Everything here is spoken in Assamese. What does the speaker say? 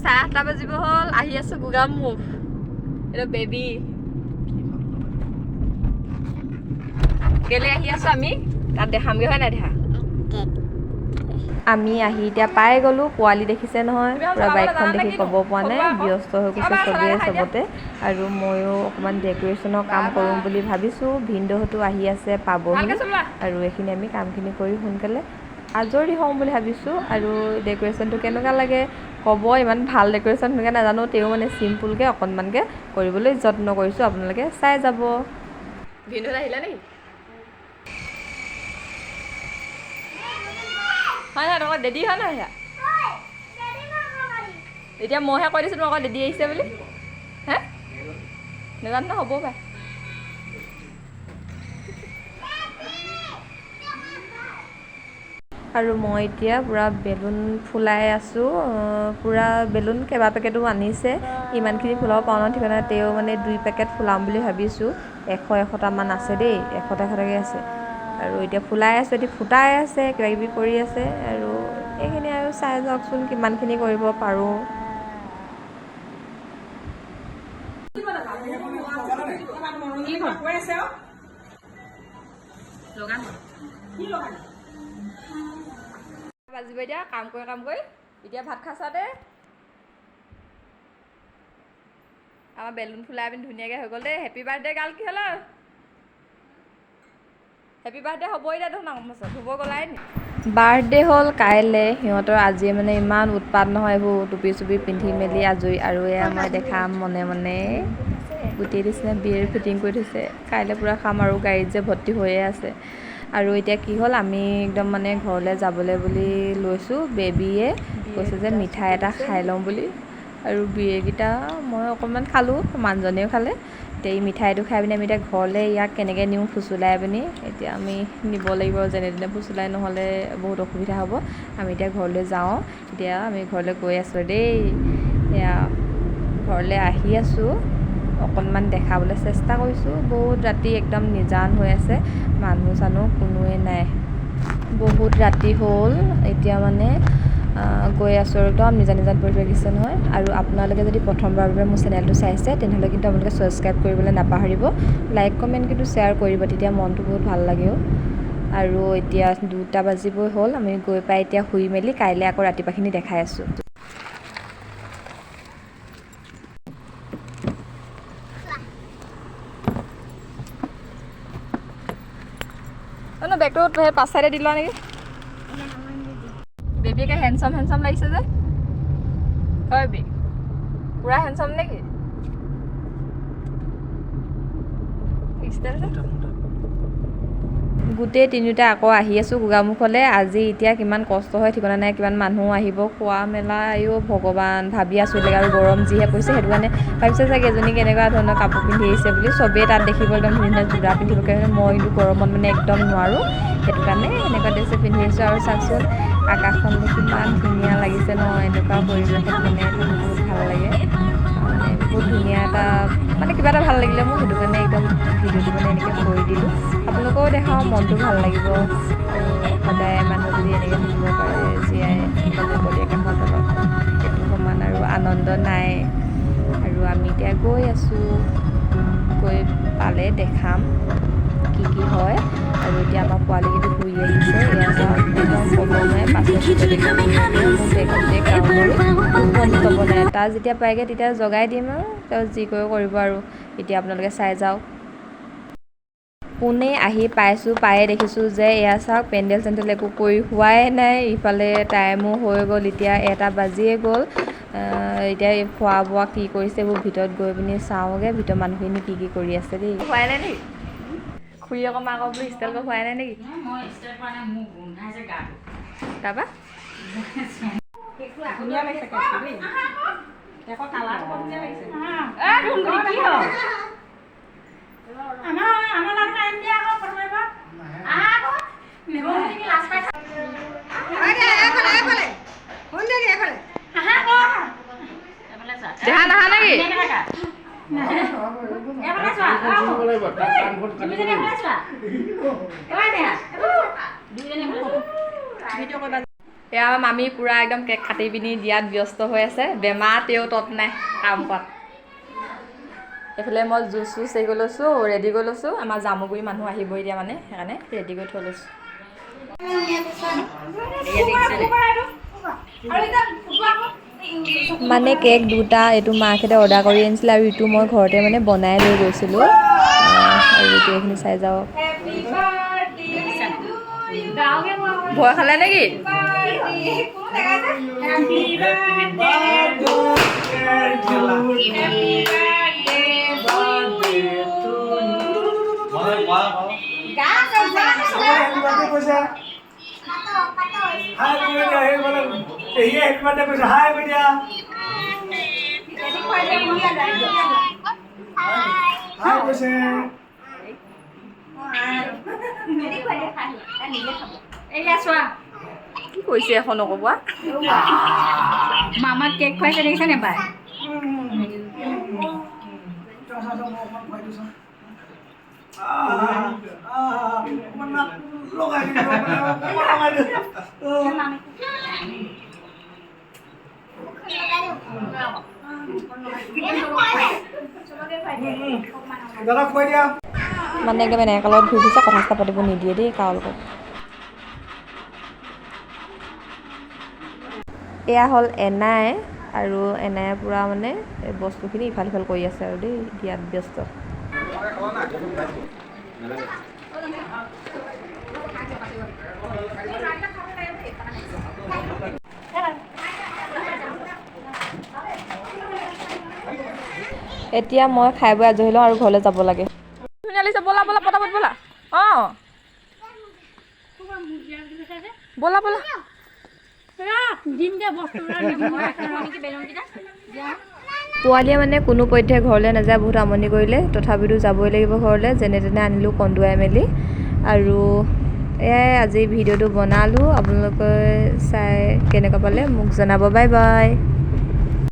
8:30 বাজিব হ'ল, আহি আছোঁ গোগামুখ। এইটো বেবী কেলে আহি আছোঁ আমি, তাত দেখামগৈ হয় নাই দেখা। আমি আহি এতিয়া পাই গ'লোঁ। পোৱালি দেখিছে নহয়, পূৰা বাইকখন দেখি ক'ব পৰা নাই, ব্যস্ত হৈ গৈছে চবেই চবতে। আৰু ময়ো অকণমান ডেক'ৰেশ্যনৰ কাম কৰোঁ বুলি ভাবিছোঁ। ভিনদেউহঁতো আহি আছে, পাবহি। আৰু এইখিনি আমি কামখিনি কৰি সোনকালে আজৰি হওঁ বুলি ভাবিছোঁ। আৰু ডেক'ৰেশ্যনটো কেনেকুৱা লাগে ক'ব, ইমান ভাল ডেক'ৰেশ্যন সেনেকৈ নাজানো, তেওঁ মানে চিম্পুলকৈ অকণমানকৈ কৰিবলৈ যত্ন কৰিছোঁ, আপোনালোকে চাই যাব। ভিনদেউহঁত আহিলে নেকি? হয় হয়, তোমাক ডেডি হয় নহয় সেয়া? এতিয়া মইহে কৈ দিছোঁ তোমালোকৰ ডেডি আহিছে বুলি। হে নাজানো ন, হ'ব পাই। আৰু মই এতিয়া পূৰা বেলুন ফুলাই আছোঁ। পূৰা বেলুন কেইবা পেকেটো আনিছে, ইমানখিনি ফুলাব পাৰোঁ নহয় ঠিকনা, তেওঁ মানে 2 পেকেট ফুলাম বুলি ভাবিছোঁ। 100-100টামান আছে দেই, 100টা 100টাকৈ আছে। আৰু এতিয়া ফুলাই আছোঁ, এতিয়া ফুটাই আছে, কিবা কিবি কৰি আছে। আৰু এইখিনি আৰু চাই যাওকচোন কিমানখিনি কৰিব পাৰোঁ। বাজিব এতিয়া কাম কৰি কাম কৰি এতিয়া ভাত খাইছা দে। আমাৰ বেলুন ফুলাই পিনি ধুনীয়াকৈ হৈ গ'ল দেই। হেপী বাৰ্থডে গাৰ্ল কি হ'ল? হেপী বাৰ্থডে হ'ব এতিয়া দেখোন, আকৌ পাছত ধুব গ'লাই নি? বাৰ্থডে হ'ল কাইলৈ, সিহঁতৰ আজিয়ে মানে ইমান উৎপাত নহয়, এইবোৰ টুপি চুপি পিন্ধি মেলি আজৰি। আৰু এয়া মই দেখাম মনে মনে গোটেই নিচিনা বিয়েৰ ফিটিং কৰি থৈছে। কাইলৈ পূৰা খাম আৰু গাড়ীত যে ভৰ্তি হৈয়ে আছে। আৰু এতিয়া কি হ'ল, আমি একদম মানে ঘৰলৈ যাবলৈ বুলি লৈছোঁ। বেবীয়ে কৈছে যে মিঠাই এটা খাই লওঁ বুলি। আৰু বিয়েৰকেইটা মই অকণমান খালোঁ, মানুহজনেও খালে। এতিয়া এই মিঠাইটো খাই পিনি আমি এতিয়া ঘৰলৈ ইয়াক কেনেকৈ নিওঁ ফুচুলাই পিনি, এতিয়া আমি নিব লাগিব যেনে তেনে ফুচুলাই, নহ'লে বহুত অসুবিধা হ'ব। আমি এতিয়া ঘৰলৈ যাওঁ, এতিয়া আমি ঘৰলৈ গৈ আছোঁ দেই। এয়া ঘৰলৈ আহি আছোঁ, অকণমান দেখাবলৈ চেষ্টা কৰিছোঁ। বহুত ৰাতি একদম নিজান হৈ আছে, মানুহ চানুহ কোনোৱে নাই, বহুত ৰাতি হ'ল। এতিয়া মানে গৈ আছোঁ আৰু একদম নিজান নিজান পৰিৱেশ দিছে নহয়। আৰু আপোনালোকে যদি প্ৰথমবাৰৰ বাবে মোৰ চেনেলটো চাইছে, তেনেহ'লে কিন্তু আপোনালোকে ছাবস্ক্ৰাইব কৰিবলৈ নাপাহৰিব, লাইক কমেণ্ট কিন্তু শ্বেয়াৰ কৰিব, তেতিয়া মনটো বহুত ভাল লাগেও। আৰু এতিয়া 2টা বাজিবই হ'ল, আমি গৈ পাই এতিয়া শুই মেলি কাইলৈ আকৌ ৰাতিপুৱাখিনি দেখাই আছোঁ। বেগটো সেই পাঁচ চাইডে দি লোৱা নেকি? বেবীকে হেণ্ডচাম হেণ্ডচাম লাগিছে যে, হয় বি পূৰা হেণ্ডচাম নেকি? গোটেই তিনিওটা আকৌ আহি আছোঁ গোগামুখলৈ। আজি এতিয়া কিমান কষ্ট হয় ঠিকনা নাই, কিমান মানুহ আহিব, খোৱা মেলা, আইঅ ভগৱান ভাবি আছোঁ লাগে। আৰু গৰম যিহে পৰিছে, সেইটো কাৰণে ভাবিছে চাগে এজনী কেনেকুৱা ধৰণৰ কাপোৰ পিন্ধি আহিছে বুলি। চবেই তাত দেখিব একদম ধুনীয়া যোৰা পিন্ধিব, মই কিন্তু গৰমত মানে একদম নোৱাৰোঁ, সেইটো কাৰণে এনেকুৱা ড্ৰেছে পিন্ধি আহিছোঁ। আৰু চাওকচোন আকাশখন কিমান ধুনীয়া লাগিছে ন, এনেকুৱা পৰিৱেশত মানে থাকি বহুত ভাল লাগে, মানে বহুত ধুনীয়া এটা মানে কিবা এটা ভাল লাগিলে মোৰ, সেইটো কাৰণে একদম ভিডিঅ'টো মানে এনেকৈ কৰি দিলোঁ। আপোনালোকেও দেখাওঁ, মনটো ভাল লাগিব। আৰু সদায় মানুহ যদি এনেকৈ থাকিব পাৰে জীয়াই মুকলি আকাশৰ তলত, সেইটো সমান আৰু আনন্দ নাই। আৰু আমি এতিয়া গৈ আছোঁ, গৈ পালে দেখাম কি কি হয়। আৰু এতিয়া আমাৰ পোৱালি কিন্তু শুই আহিছে, এয়া চাওক একদম ক'ব নোৱাৰে, পাছত ক'ব নাই। তাৰ যেতিয়া পায়গৈ তেতিয়া জগাই দিম আৰু তেওঁ যি কৰে কৰিব। আৰু এতিয়া আপোনালোকে চাই যাওক। পোনেই আহি পাইছোঁ, পায়ে দেখিছোঁ যে এয়া চাওক পেণ্ডেল চেণ্ডেল একো কৰি হোৱাই নাই, ইফালে টাইমো হৈ গ'ল, এতিয়া 1টা বাজিয়ে গ'ল। এতিয়া এই খোৱা বোৱা কি কৰিছে এইবোৰ ভিতৰত গৈ পিনি চাওঁগৈ, ভিতৰৰ মানুহখিনি কি কি কৰি আছে দেই। খোৱাই নাই নেকি খুৰী? আকৌ মাকক বোলো ষ্টাইল কৰি খোৱাই নাই নেকি? তাৰপৰা দেহা নাহা নেকি? এয়া মামী পূৰা একদম কেক কাটি পিনি দিয়াত ব্যস্ত হৈ আছে। বেমাৰ তেও তত নাই কাম কৰাত। এইফালে মই জুচ চুচ হেৰি কৰি লৈছোঁ, ৰেডি কৰি লৈছোঁ। আমাৰ জামুগুৰি মানুহ আহিব এতিয়া, মানে সেইকাৰণে ৰেডি কৰি থৈ লৈছোঁ। মানে কেক দুটা এইটো মাকহঁতে অৰ্ডাৰ কৰি আনিছিলে আৰু ইটো মই ঘৰতে মানে বনাই লৈ গৈছিলোঁ। আৰু এইটো এইখিনি চাই যাওক। ভয় খালে নেকি? কি কৈছে এখন নকবা? মামাক কেক খুৱাইছে দেখিছে নে বাই? মানে একদম এনেকুৱা লগত ঘূৰি ফুৰিছে, কথা চথা পাতিব নিদিয়ে দেই কাৰো লগত। এয়া হ'ল এনাই, আৰু এনাই পূৰা মানে এই বস্তুখিনি ইফাল সিফাল কৰি আছে আৰু দেই, দিয়াত ব্যস্ত। এতিয়া মই খাই বৈ আজৰি লওঁ আৰু ঘৰলৈ যাব লাগে। ধুনীয়া লাগিছে, ব'লা ব'লা পটাপট ব'লা। অঁ ব'লা ব'লা। পোৱালীয়ে মানে কোনো পধ্যে ঘৰলৈ নাযায়, বহুত আমনি কৰিলে, তথাপিতো যাবই লাগিব ঘৰলৈ। যেনে তেনে আনিলোঁ কন্দুৱাই মেলি। আৰু এয়াই আজি ভিডিঅ'টো বনালোঁ, আপোনালোকে চাই কেনেকুৱা পালে মোক জনাব। Bye bye.